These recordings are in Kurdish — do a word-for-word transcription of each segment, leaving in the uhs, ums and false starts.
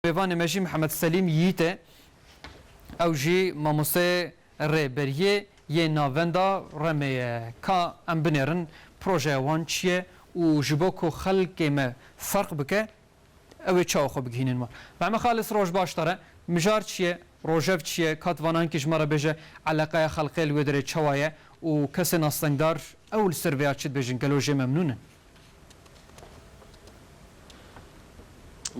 Mêvanê me jî Mihemed Selîm Yiğit e. Ew jî mamosteyê rêberiyê yê navenda Remê ye. Ka em binêrin projeya wan çi ye û ji bo ku xelkê me ferq bike, ew ê çawa xwe bigihînin wan. Mehmet Xalis, roj baş te re. Mijar çi ye? Rojev çi ye? Ka tu vana hinkî ji me re bêje, eleqeya xelkê li wê derê çawa ye û kesên astengdar ew li ser vêya çi dibêjin? Gelo jê memnûn in?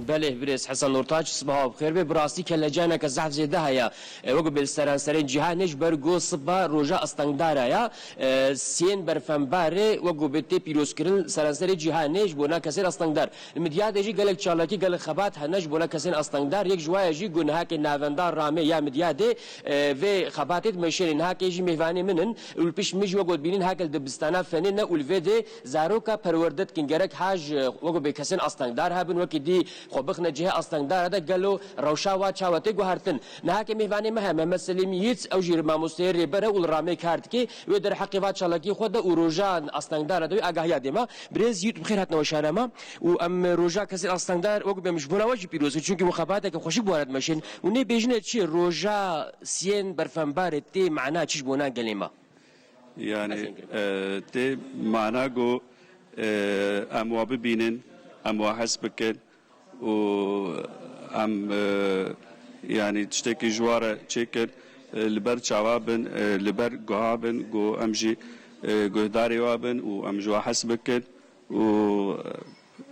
Belê, birêz Hesen Nurtaç, sibaha bi xêr be. Bi rastî kellecaneke zehf zêde heye. E, wek bi seranserê cîhanê ji ber ku siba roja astengdara ya, e, siyên berfembarê wek bi tê pîrozkirin seranserê cîhanê ji bona kesên astengdar. Li Midyadê jî gelek çalakî, gelek xebat hene ji bona kesên astengdar. Yek ji waya jî ku nihakê navenda Ramê ya Midyadê, e, vê xebatê dimeşêne. Nihakê jî mêvanê min in û li pişt min jî wek ku dibînin hake li dibistana fenê ne û li vê dê zaroka perwerde dikin. Gerek haj, e, wek bi kesên astengdar hebin, wekî dî xwe bixine cihê astengdara de gelo rewşa wa çawa tê guhertin. Nihakê mêvanê me heye Mehmet Selîm Yiğit, ew jî mamosteyê rêber e û li Ramê kar dike. Wê derheqê va çalakî xwe de û rojan astengdara de wê agahiya dê me. Birêz Yiğit, bi xêr hatine weşana me. Û em roja kesên astengdar wek bêm ji bona we jî pîroz in. Çunkî we xebateke xweşik bi we re dimeşin. Û nê bêjine çi? Roja siyên berfembarê tê mana çi ji bona gelê me? Yani, Hesen Kirman. E, tê mana ku, e, em wa bibînin, em wa hes bikin û em, e, yani tiştekî ji wa re çêkin, e, li ber çawa bin, e, li ber guha bin, ku em jî, e, guhdarê wa bin û em ji wa hes bikin û,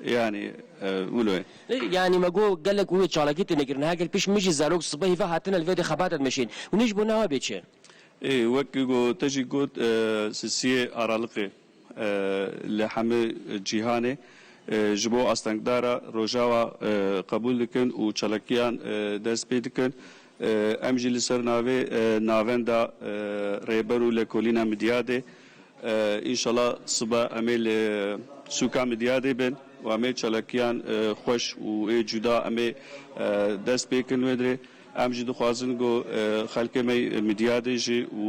e, yani, e, wilo ye. E, yani me got gelek wê çalakî têne kirin. Her gel pişt min jî zarok sibehî ve hatine li vê de xebata dimeşên. Hûn ê ji bo nawa bê çi? Ê, wek ku te jî got, e, sisiyê aralıqê, e, li hemî cîhanê, e, ji bo astengdara Rojava, e, qebûl dikin û çalakiyan, e, dest pê dikin. E, em jî li ser navê, e, navenda, e, Rêber û Lekolîna Midyadê, e, înşallah sibe em ê li sûka Midyadê bin û em ê çalakiyan, e, xweş û ê cuda em ê, e, dest pê kin wê dirê. Em jî dixwazin ku, e, xelkê me Midyadê jî û,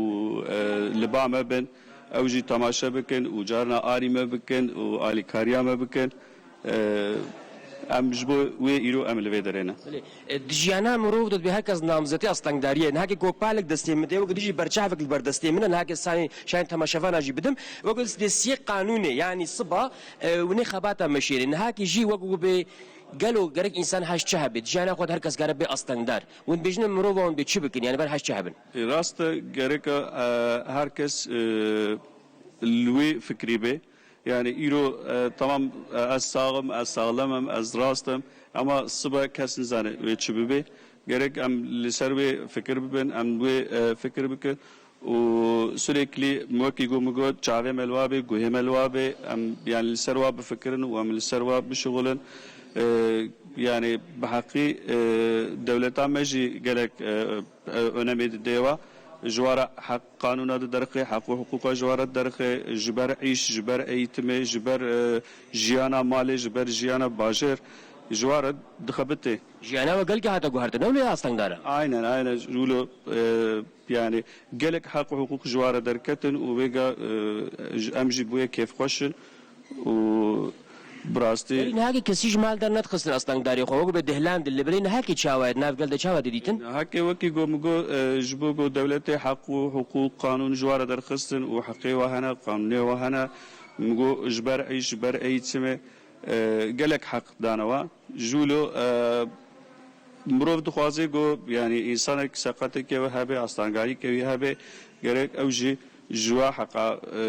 e, li ba me bin, ew jî temaşe bikin û carna arî me bikin û alîkariya me bikin. E, em ji bo wê îro em li vê derê ne. Belê. E, di jiyana mirov de dibê her kes namzetê astengdariyê. Nihakê ku palek destê min de, wek dijî berçavek li ber destê min e, nihakê sanî şayên temaşevana jî bidim. Wek dê siyê qanûnê, yanî siba, e, winê xebata meşêrê. Nihakê jî wek ku bê gelo gerek însan haj çi hebe, di jiyana xwe de her kes kare bê astengdar. Hûn dibêjin mirova hûn bê çi bikin, yanî ber haj çi hebin? E, rast e, gerek e, e, her kes, e, li wê fikrî bê. Yani îro, e, tamam, e, ez sax im, ez saxlem im, ez rast im, ama sibe kes nizane wê çi bibe. Gerek em li ser wê fikir bibin, em wê, e, fikir bikin û sürekli wekî ku min got, çavê me li wa bê, guhê me li wa bê, em yani li ser wa bifikirin û em li ser wa bişixulin. E, yani bi heqî, e, dewleta me jî gelek, e, e, önemê dide wa. Ji wa re heq qanûna diderxe, heq û hiqûqa ji wa re diderxe, ji ber îş, ji ber eğitimê, ji ber, e, jiyana malê, ji ber jiyana bajêr, ji wa re dixebite. Jiyana we gelkî hate guhertin, ew lê astengdar e? Aynen, aynen. Wilo, e, yani gelek heq û hiqûq ji wa re derketin û vêga, e, ji, em jî bûye kêfxweş in. Û bi rastî Belê nihakê kesî ji mal dernedixistin astengdarê xwe, wek bê dihlandin, lê belê nihakê çawa ye, di nav gel de çawa tê dîtin? Nihakê wekî ku min got, e, ji bo ku dewletê heq û hiqûq, qanûn ji wa re derxistin û heqê wa hene, qanûnê wa hene, min got ji ber îş, ji ber eğitimê, e, gelek heq dane wa. Ji wilo, e, mirov dixwaze ku, yani, însanek seqeteke wê hebe, astengayîke wî hebe, gerek ew jî ji wa heqa, e,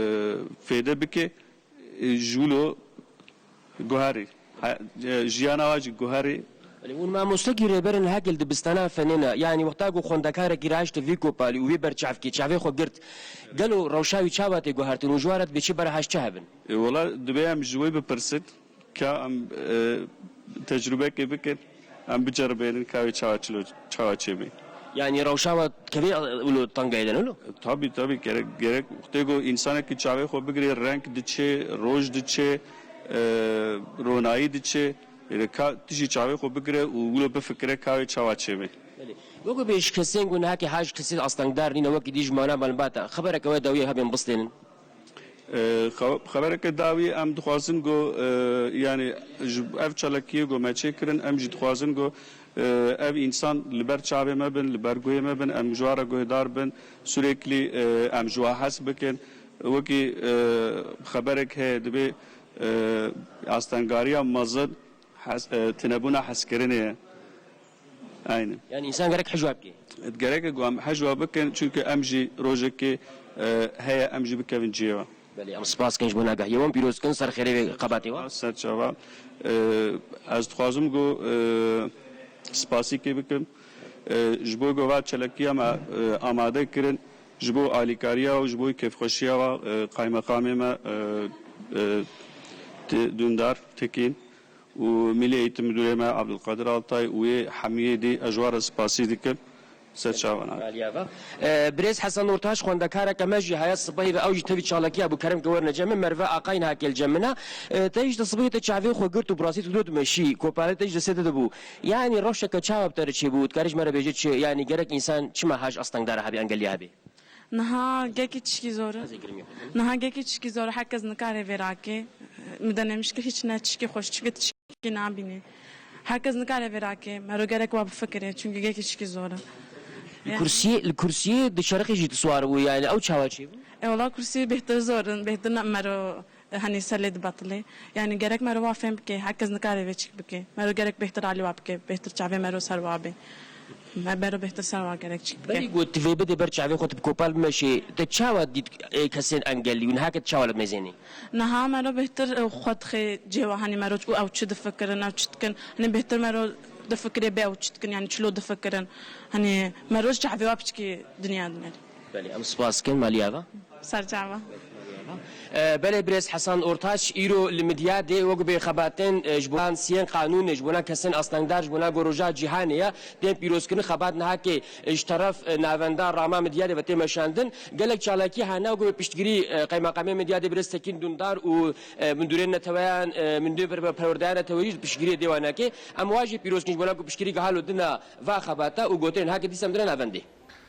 fêde bike. E, ji wilo guherî. Ha, e, jiyana wa jî guherî. Belê, hûn mamostekî rêber in heke li dibistana fenê ne. Yanî wexta ku xwendekarekî rahişte vî kopalî û vî berçavkî çavê xwe girt. Gelo rewşa wî çawa tê guhertin û ji wa re dibê çi berhaj çi hebin? E, wela dibê em ji wê bipirsin. Ka em, e, tecrûbekê bikin, em biceribênin ka wê çawa çilo, çawa çêbê. Yanî rewşa we kevê, e, wilo tengayê de ne wilo? Tabî, tabî, gerek, gerek wextê ku însanekî çavê xwe bigirê, reng diçe, roj diçe, e, ronayî diçe. Lê ka tu jî çavê xwe bigire û wilo bifikire ka wê çawa çêbê. Belê. Wekî bê ji kesên ku nihakê ha ji kesên astengdar nîne, wekî dî ji mala malbata, xebereke we dawiyê hebên bistênin? E, xew-, xebereke dawî em dixwazin ku, e, yani ji ev çalakiyê ku me çêkirin, em jî dixwazin ku E, ev însan li ber çavê me bin, li ber guhê me bin, em ji wan re guhdar bin, sürekli, e, em ji wan hez bikin. Wekî, e, xeberek heye, dibê, e, astengariya mezin hes-, e, tinebûna hezkirinê ye. Aynen. Yani insan gerek hejwa bike. Gerek e ku em hejwa bikin, çünkü em jî rojekê, e, heye em jî bikevin cihê we. Belê, em spas kin ji bo agahiyê wan, pîroz kin ser xêrê vê xebatê wan. Ser çava. E, ez dixwazim ku, e, spasîkê bikim. E, ji bo ku va çalakiya me, e, amade kirin, ji bo alîkariya û ji bo kêfxweşiya wa, e, qaymeqamê me, e, e, Te-, Dündar Tekin û Milli Eğitim Müdürê me Abdülkadir Altay û yê hemiyê dî ez ji wan re spasî dikim. Ser çavan abi. Aliya va. E, Birêz Hesen Ortaç xwendekareke me jî haya sibehî ve ew jî tevî çalakiya bû kerem ke werne cem min, Merve Aqay niha kêl cem min e. E, te jî di sibehî te çavê xwe girt û bi rastî tu dibû meşî, kopalê te jî destê te dibû. Yani rewşeke çawa bi te re çêbû? Dikarî ji me re bêje çi? Yani gerek însan çima haj astengdara hebî, engeliya hebî? Niha gelekî tişkî zor e. Ez ê girmî xwe. Niha gelekî tişkî zor e. Herkes nikare vê rake. Min de nemişkir hiç ne tişkî xweş, çünkü tişkî nabînî. Herkes nikare vê rake. Mero gerek wa bifikire, çünkü gelekî tişkî zor e. Li kursiyê, li kursiyê di şerixê jî tu swar bû, yani ew çawa çêbû? E, wala kursiyê bêhtir zor in, bêhtir ne mero, e, hani ser lê dibetilê. Yani gerek mero wa fêm bike, herkes nikare vê çik bike. Mero gerek bêhtir alî wa bike, bêhtir çavê mero ser wa bê. Me bero bêhtir ser wa gerek çik bike. Berî ku tu vê bidê ber çavê xwe, tu bi kopal bimeşê, te çawa dît, e, kesên engellî û niha ke tu çawa li mêzênî? Niha mero bêhtir, e, xwe dixê cêwa, hani mero û ew çi difikirin, ew çi dikin. Hani bêhtir mero difikirê bê ew çi dikin, yani çilo difikirin. Hani mero ji çavê wa piçkî dinya dinêrî. Belê, em spas kin, maliya va. Ser çava. E, belê birêz Hesan Ortaç, îro li Midyadê wek bê xebatên, e, ji bo siyên qanûnê, ji bona kesên astengdar, ji bona goroja cîhanê ye. Tên pîrozkirin xebat nihakê, e, ji teref, e, navenda Rama Midyadê ve tê meşandin. Gelek çalakî hene wek bê piştgirî, e, qeymeqamê Midyadê birêz Tekîn Dundar û, e, mundûrên neteweyan, e, mundûrên perwerdeya neteweyî ji piştgiriyê dê wanekê. Em wa jî pîroz kin ji bona ku piştgirî gihalo dina va xebata û gotinên hake dîsa em dine navendê.